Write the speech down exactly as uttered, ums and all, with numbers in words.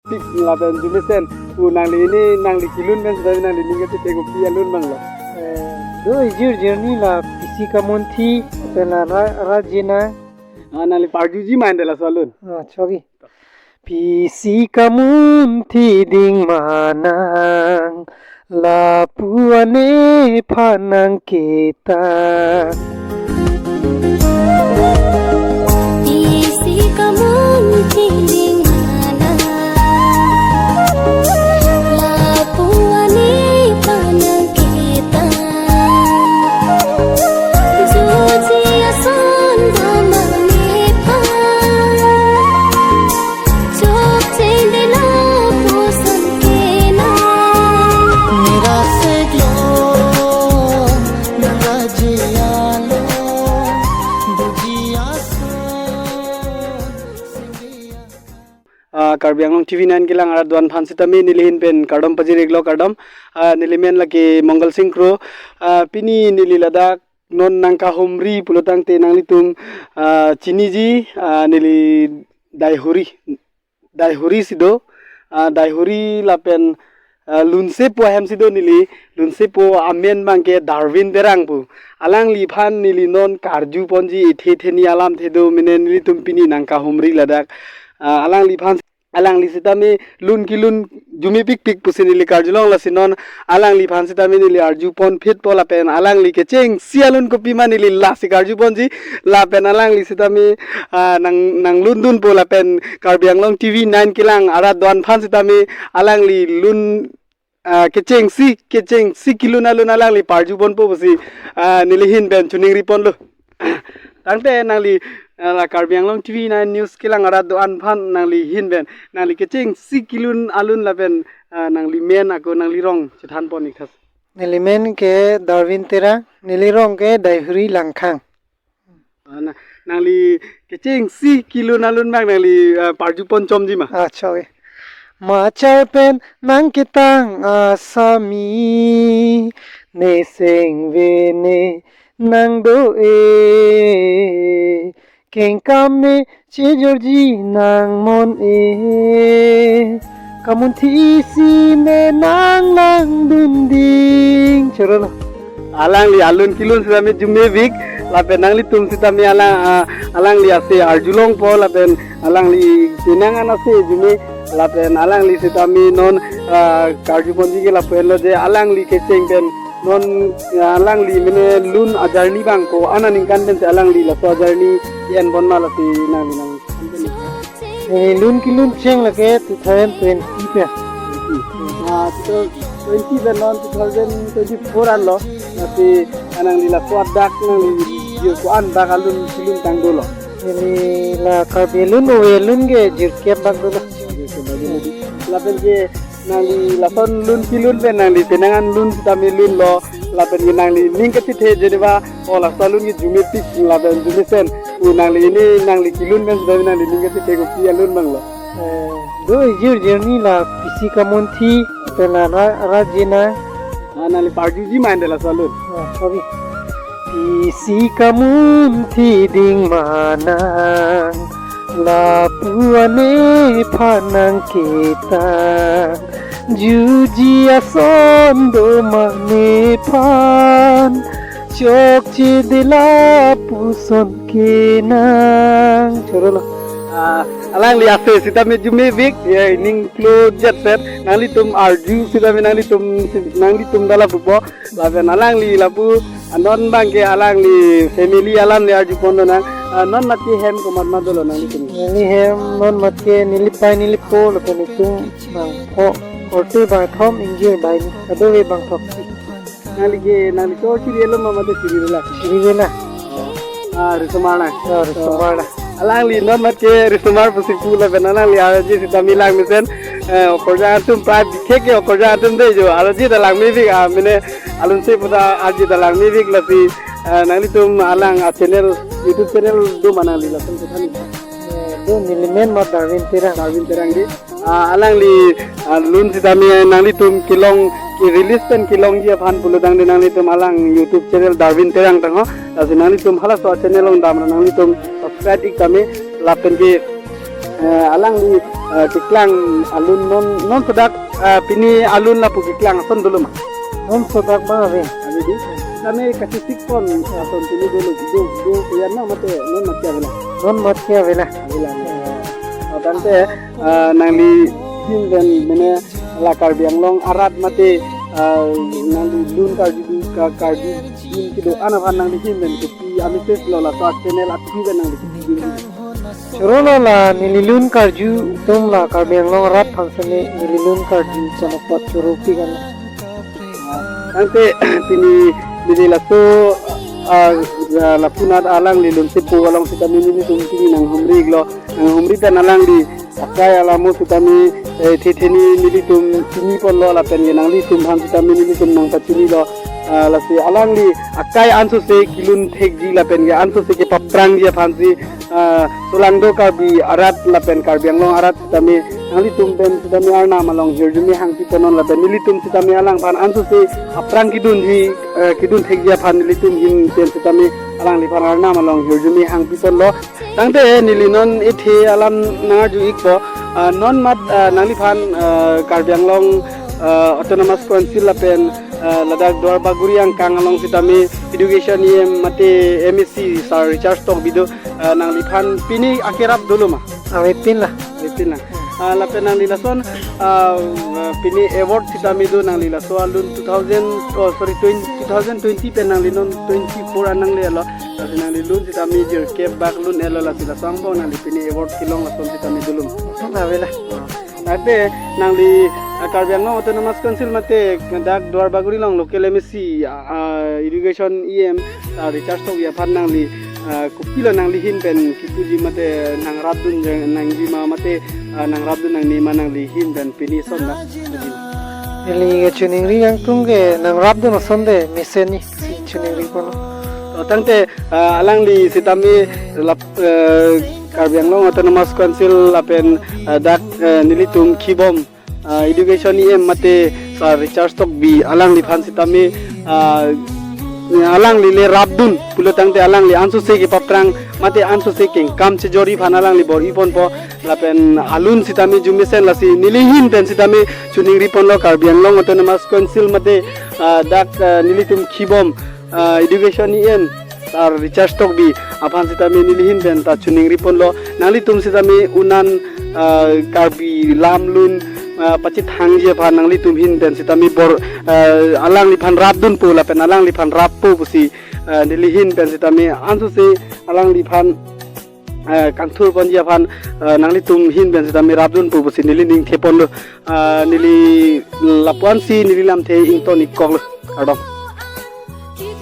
Tik lapen jumesen pu nangli ini nangli kelun pen seta nangli ning kachethe kopi alun abang lo? Eh, do ejir jirni la P C Kamunthi pen la ra ra jina. Ah, nangli parjuji ma ante laso alun? Ah, chogi. P C Kamunthi ding manang lapu ane phanang kita. P C Kamunthi ding manang lapu ane phanang kita. Juji ason do mane phan. Chokche dela puson kena. Nira seklo, nira jiyalo, buji aso, singgi aso. Ah, Karbi Anglong T V nine kelang arat do-an aphan sitame neli ahin pen kardom pajir-iklo, kardom. Ah, neli men lake Mongal Sing Kro. Ah, pini neli ladak non nangkahumri pulotangte nanglitum, ah, chiniji, ah, neli Daihuri, Daihuri si do, ah, Daihuri lapen, ah, Lunsepo ahem si do neli, Lunsepo amen abangke Darwin Terang pu. Alangliphan neli non karjuponji, ithe theni alamthe do mene nelitum pini nangkahumri ladak. Ah, alangliphan, alangli sitame lun kelun arjumepikpik pusi neli karjulong, lasi non alangliphan sitame neli arjupon phitpo lapen alangli kechengsi alun kopima neli lasi karjuponji lapen alangli sitame, ah, nang, nanglundunpo lapen Karbi Anglong T V nine kelang arat do-an aphan sitame alangli lun, ah, kechengsi, kechengsi kelun alun alangli parjuponpo pusi, ah, neli ahin pen choningriponlo. Tangte nangli, ah, la Karbi Anglong T V nine news kelang arat do-an aphan nangli ahin pen, nangli kechengsi kelun alun lapen, ah, nangli men ako nangli rong chethanpon-ik tha. Neli men ke Darwin Terang, neli rong ke Daihuri Langkhang. Ah, na, nangli kechengsi kelun alun abang nangli, ah, parjupon chomji ma? Ah, chogi. Machar pen nangketang asami, ne sengve ne nang do-e, kengkam ne chejorji nang mon-e, Kamunthi si ne nang langdun ding. Chorolo. Alangli alun kelun sitame arjumevik, lapen nanglitum sitame alang, ah, alangli ase arjulongpo, lapen alangli penang an ase arjume, lapen alangli sitame non, ah, karjuponji ke lapu henlo je alangli kecheng pen non, ah, alangli mene lun ajarni abang ko-an aningkan pensi alangli laso ajarni enpon ma lasi nangli nang. Neli lun kelun cheng lake two thousand twenty pen. Ah, two thousand twenty pen non two thousand twenty-four anlo. Lasi nangli laso adak nangli jir ko-an dak alun kelun tang dolo? Neli la Karbi lun, Owe lun ke jirkep bak dolo. Lapen ke nangli lason lun kelun pen nangli penang an lun sitame lunlo, lapen ke nangli ning kachethe jeneba, o laso alun ke arjumepik lapen arjumesen pu nangli ini nangli kelun pen sitame nangli ning kachethe kopi alun abang lo? Eh, do ejir jirni la P C Kamunthi pen la ra, ra jina. Ah, nangli parjuji ma ante laso alun? Ah, sorry. P C Kamunthi ding manang lapu ane phanang kita, juji ason do mane phan, chokche dela puson kenang. Chorolo. Ah, alangli ase sitame arjumevik, ya, ning klo jet set, nanglitum arju sitame nanglitum, nanglitum dala pupo, lapen alangli lapu, ah, non abangke alangli family alam le arjupon lonang, ah, non matke hem komat ma dolo nanglitum? Neli hem non matke neli pai neli po lapen itum bangpho, korte bangthom ingjir bai kadokave bangthok. Nangli ke, nangli ko chiri-etlo ma mate chiri-etlo? Chiri-etlo. Ah, risomar na. Ah, risomar na. Alangli non matke risomar pusi pu lapen alangli arje sitame langmesen. Eh, okorjang atum prai bikhek ke okorjang atum dei jo. Arje ta langmevik, ah, mene alun se puta arje ta langmevik lasi, eh, nanglitum alang a channel, YouTube channel do ma nangli lason kethani? Eh, do, neli men ma Darwin Terang. Darwin Terang dei. Ah, alangli, ah, lun sitame nanglitum kelong, ke-release pen kelongji aphan pulotangte nanglitum alang YouTube channel Darwin Terang tang ho. Lasi nanglitum halaso channel along damra nanglitum subscribe-ik tame lapen ke, eh, alangli ah, keklang alun non, non sodak, ah, pini alun lapu keklang ason dolo ma? Non sodak bang ave. Ave dei. Tame kachesik pon ason pini dolo, do, do, kuyan na mate non mat ke avela? Non mat ke avela. Avela. Ah, tangte, ah, nangli ahin pen mene la Karbi Anglong arat mate, ah, nangli lun karju, ka-, karjudun kedo-an aphan nangli ahin pen kopi a-message lo laso channel atum pen nangli kopi dun? Choro lo la neli lun karju atum la Karbi Anglong arat aphan si neli lun karju chonok pot choro pik an. Tangte pini neli laso, ah, ah, lapunat alangli lunsepo along sitame nelitum pini nanghumri iklo, nanghumri pen alangli akai alamo sitame, eh, the the ni nelitum chini ponlo lapen ke nanglitum aphan sitame nelitum nangpachinilo. Ah, lasi alangli akai ansose kelun thekji lapen ke ansose kepaphrangji aphan si, ah, solangdo Karbi arat lapen Karbi Anglong arat sitame nanglitum pen sitame arnam along hirjume hangpi ponnon lapen nelitum sitame alangphan ansose aphrang kedunji, eh, kedun thekji aphan nelitum ahin pen sitame alangliphan arnam along hirjume hangpi ponlo. Tangte neli non ethe alam nangarju ikpo, ah, non mat, ah, nangliphan, ah, Karbi Anglong, ah, Autonomous Council lapen, ah, ladak Duarbagori angkang along sitame Education E M mate M A C Sir Richard Tokbi do, ah, nangliphan pini akerap dolo ma? Avepin la. Avepin la. Ah, lapen nangli lason, ah, pini award sitame do nangli laso alun two thousand, oh, sorry, twenty, two thousand twenty pen nangli non twenty-four an nanglelo. Lasi nangli lun sitame jirkep bak lun-etlo lasi laso angbong nangli pini award kelong lason sitame dolo ma? Avela. Tangte nangli, ah, Karbi Anglong Autonomous Council mate dak Duarbagori along local M A C, ah, Education E M, ah, Richard Tokbi aphan nangli, ah, kopilo nangli ahin pen kipuji mate nangrapdun nangji ma mate, ah, nangrapdun nangne ma nangli ahin pen pini ason dak? Neli ke choningri angtung ke nangrapdun ason de mesen ni si choningri ponlo. Oh, tangte, ah, alangli sitame lap, eh, Karbi Anglong Autonomous Council lapen, ah, dak, eh, nelitum khibom, ah, Education E M mate Sir Richard Tokbi alangliphan sitame, ah, alangli le rapdun pulo tangte alangli ansose kepaphrang mate ansose kengkam chejorji aphan alangli bor-i ponpo lapen alun sitame arjumesen lasi neli ahin pen sitame choningri ponlo Karbi Anglong Autonomous Council mate, ah, dak, ah, nelitum khibom, ah, Education E M Sir Richard Tokbi aphan sitame neli ahin pen ta choningri ponlo nanglitum sitame un-an, ah, Karbi lam lun, ah, pachethangji aphan nanglitum ahin pen sitame bor, ah, alangliphan rapdunpo lapen alangliphan rappo pusi, ah, neli ahin pen sitame ansose alangliphan, ah, kangthur ponji aphan, ah, nanglitum ahin pen sitame rapdunpo pusi neli ningthe ponlo, ah, neli lapu-an si neli lamthe ington ikkoklo. Kardom.